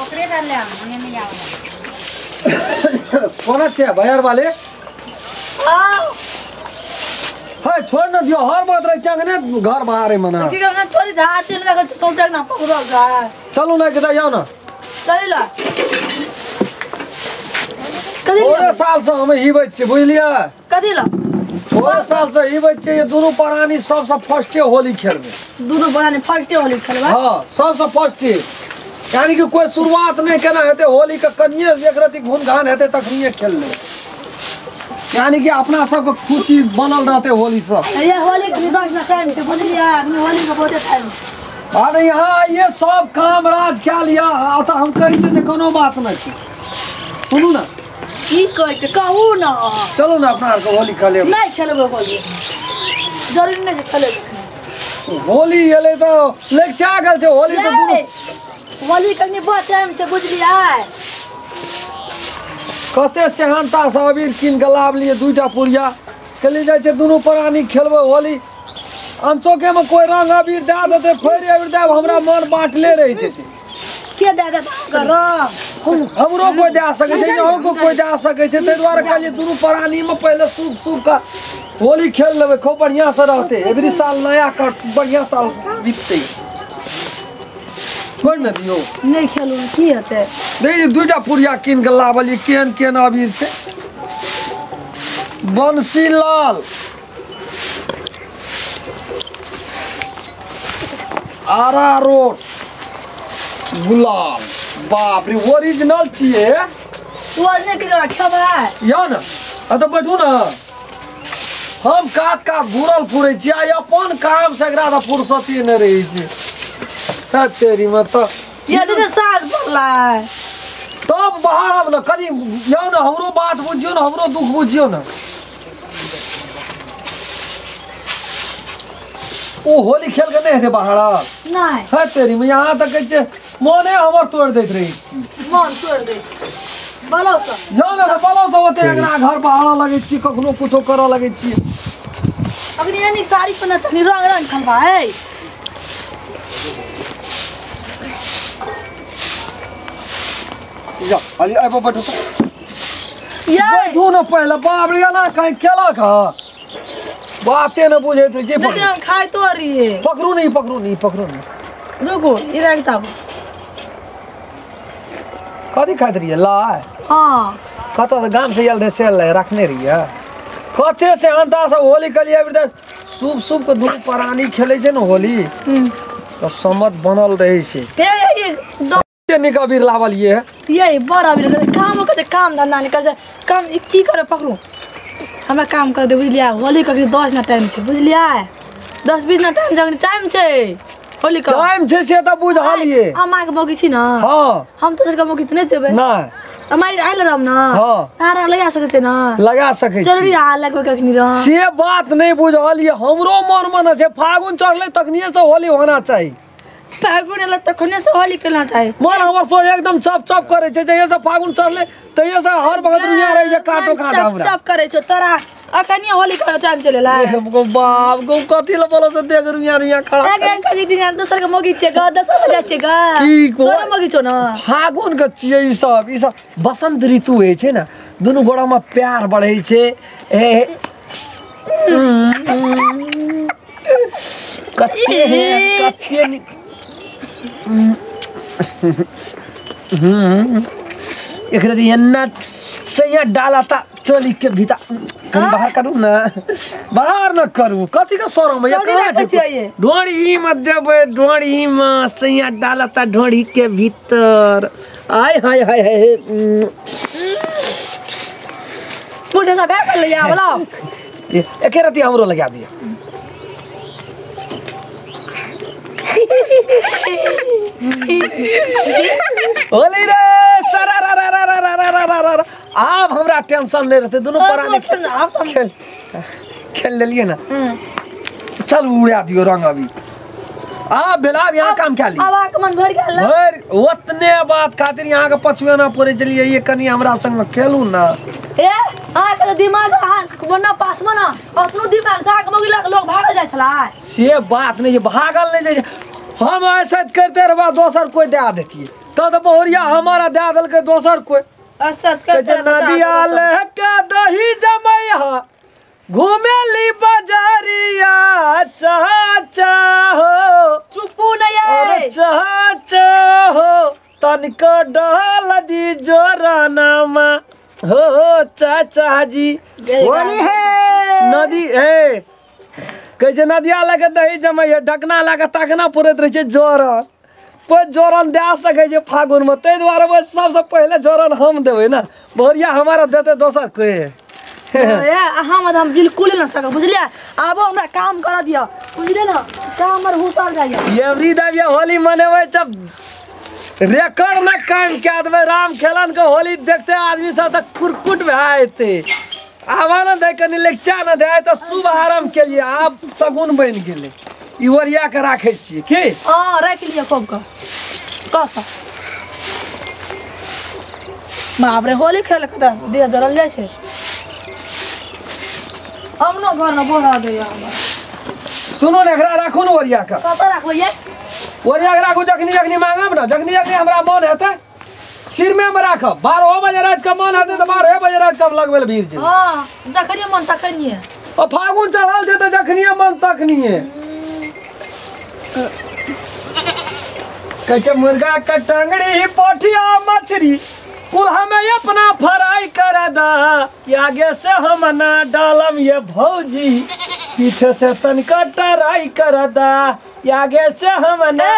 ओकरे डाल ले मने नहीं आवे। कोना छै भैयार वाले? हां है छोड़ न दियो हर बात रहे चंगने घर बाहर है मना। की करना थोड़ी धार तेल रख सोचक ना पकड़ो गा। चलू ना के जाओ ना। चल ला। कदी थोड़े साल से हम ही बच्चे बुझलिए। कदी ला थोड़े साल से ही बच्चे ये दोनों प्राणी सबसे फर्स्टे होली खेलबे। दोनों प्राणी फर्स्टे होली खेलबे। हां सबसे फर्स्टे यानी कि कोई शुरुआत नहीं केना हेते होली के कनिए एक रति घुन घान हेते तखनिए खेल ले यानी कि अपना सबके खुशी बनल रहते होली सब। ये होली के 10 ना टाइम छै बुझलिए होली के बहुत टाइम। अरे यहाँ ये सब काम राज क्या लिया आता हम कहै छियै से कोनो बात नहीं छै। सुनू ना की कहै छै कहू ना। चलू ना अपना आरके होली खेले। नहीं खेलबै होली जरूरी नहीं छै खेले। होली एलै तऽ लगिचा गेल छै होली तऽ दुनू होली कनी बहुत टाइम छै बुझलिए। कते सेहनता से अबीर कीन के लाबलिए दुईटा पुड़िया खेली जाइ छै दुनू प्राणी खेलबै होली। अनचोके में कोई रंग अबीर दए देतै फेर अबीर दए हमरा मन बाँटले रहै छै। के दए देतै रंग? हमरो कोई दए सकै छै अहूँ को कोई दए सकै छै ताहि दुआरे कहलियै दुनू प्राणी में पहिले शुभ शुभ का होली खेल लेबै खूब बढ़िया से रहतै। एवरी साल नया कर बढ़िया साल बीततै। छोड़ न दियो नहीं खेलू की हेतै। नहीं दुईटा पुड़िया कीन के लाबलियै केहन केहन अबीर छै। बंसीलाल आरारोट गुलाब बाप रे ओरिजिनल छियै। ओरिजिनल के जरा खेबै या ना आ तऽ बैठू ना। हम कात कात घुरल फुरै छी आ अपन काम से एकरा तऽ फुर्सते नहि रहै छै। तेरी में तो ये दिन साल पड़लै तब बाहर आब ना कनी जाओ ना हमरो बात बुझियो ना हमरो दुख बुझियो ना। ओ होली खेल के नहीं हेतै बाहर नहीं है तेरी में यहाँ तक कहै छै मोने हमर तोड़ दैत रहै छी। मन तोड़ दै बोलो सब जाओ ना बोलो सब ओते एकरा घर बाहर लगै छी कखनो कुछो करऽ लगै छी। अखनी एनी साड़ी पहिने तखनी रंग रंग खेलबै। जा अली आबो बैठो तो बैठू ना पहले बाप रे ना कहीं केलक ह बाते न बुझैत रहे जे लेकिन हम खाइ तो रहिए। पकड़ू नहीं पकड़ू नहीं पकड़ू नहीं रुको ई रखता कथी खाइत रहिए लाइ? हां कतऽ से गाम से आयल रहे से लाइ रखने रहिए। कते से अंटा से होली कलिए अभी शुभ शुभ के दुनू प्राणी खेलै छै ने होली तऽ सम्मत बनल रहै छै। कते नीक अबीर लाबलिए ये बड़ अबीर काम करते काम धंधा नहीं करते काम की करे पकड़ू हमरा काम कर दे बुझलिए। होली के 10 ना टाइम छै बुझलिए 10-20 ना टाइम जखनी टाइम छै होली के टाइम छै से तऽ बुझलिए। हम अहाँके मौगी छी ना। हां हम दोसर के मौगी तऽ नहि जेबै ना हमारी आयल रहब ना। हां तारा लगा सकै छै ना लगा सकै छी जरूरी आ लगबै कखनी रह से बात नहीं बुझलिए। हमरो मन मन छै फागुन चढ़लै तखनिए से होली होना चाही। फागुन एलै तखने से होली खेलना चाही। मन हमर सो एकदम चप चप करै छै जहिया से फागुन चढ़लै तहिया से हर वक्त रुइया रहै छै काटो काट हमरा चप करै छौ तोरा अखनी होली के टाइम चलेला। हमको बाप गो कथी ल बोलो से देख रुइया रुइया खड़ा एक एक दिन दोसर के मौगी छै ग दोसर के जाइ छै ग की तोरा मौगी छौ ना। फागुन के छियै ई सब बसंत ऋतु होइ छै ने दुनू गोड़ा में प्यार बढ़ै छै। ए कते कते एकरा जे एन्ना सैया डालता चोली के भीतर कनी बाहर करू ना बाहर न करू कथी के शरम भैया कहाँ छै ढोड़ी में देबै ढोड़ी में सैया डालता ढोड़ी के भीतर आय हाय हाय हाय मुझे सब बैठ ले आ बोला एके रति हमरो लगा दिया। होली रे सरा रा रा रा रा रा रा रा रा आब हमरा टेंशन नहीं रहते दुनू प्राणी खेल खेल लेलिए ना। चल उड़ा दियो रंग अभी आ भेल आब यहाँ काम क्या ली अब आके मन भर गेल भर ओतने बात खातिर यहाँ के पछुए ना पड़े चलिए ये कनी हमरा संग में खेलू ना। ए अहाँ के दिमाग अहाँ बना पास में ना अपनो दिमाग साग मगिला लोग भाग जाइ छला से बात नहीं भागल नहीं जाइ हम ऐसे करते रहबा दोसर कोई दे देतिए तो तो बहुरिया हमारा दे देलकै दोसर कोई असत करते नदिया लेके दही जमैया घूमेली बाजारिया चाचा हो चुपू नहीं अरे चाचा हो तनिको डहल दी जोरानामा हो चाचा जी होली है नदी हे कहै छै नदिया लगे दही जमैया ढकना लगे तखना पुरैत रहै छै जोरन कोइ जोरन दए सकै छै फागुनमे ताहि दुआरे सबसँ पहिले जोरन हम देबै ने बहुरिया हमारा देतै दोसर कोइ अहाँ मत हम बिल्कुल ना सकब बुझलियै आबो हमरा काम कर दिअ बुझलियै ना काम हमर हुसल जाइए एवरी देव होली मनेबै तब रिकॉर्ड न काम कए देबै राम खेलन के होली देखते आदमी सब तऽ कुरकुट भए जेतै आबा ने दै कनि लेक्चा ने दे तऽ शुभ आरम्भ केलियै आब शगुन बनि गेलै ई ओरिया के राखै छियै की हँ राखि लिअ खूब कऽ कस बाप रे होली खेल के तऽ देह जरल जाइ छै अपनो घर में बोरा दैया हमरा सुनू ने एकरा राखू ने ओरिया के कतऽ राखबै ये ओरिया के राखू जखनी जखनी मांगब ने जखनी जखनी हमरा मन हेतै सिरमे में राखब 12 बजे राति के मन हेतै तऽ 12 बजे राति के हम लगबै लए भीड़ जेबै हँ जखनिये मन तखनिये ओ फागुन चढ़ल छै तऽ जखनिये मन तखनिये कहै छै मुर्गा के टंगड़ी पोठिया मछली कुल हमें अपना फ्राई कर दा आगे से हम ना डालम ये भौजी पीछे से तनिका टराई कर दा आगे से हम ना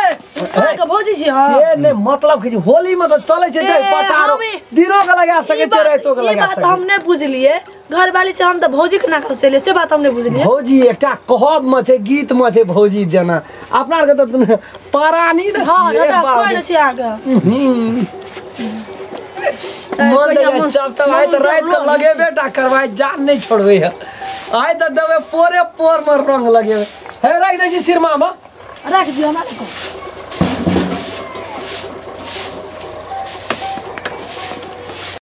के भौजी छी हम से नहीं मतलब कि होली में तो चले छै छै पटारो दिनो के लगा सके छै रातो के ई लगा बात सके हम नहीं बुझलिए घर वाली छै हम तऽ भौजी के ना चले से बात हम नहीं बुझलिए भौजी एकटा कहब में छै गीत में छै भौजी देना अपना आर के तऽ परानी ने हँ छियै, हमरा बाप कोइ रे। नहि छै अहाँके मन दैया चप चप आइ तऽ राति के लगेबे टा करबै जान नहि छोड़बै है आइ तऽ देबै पोरे पोर में रंग लगेबै हे राखि दै छी सिरमा में राख दियौ हमरा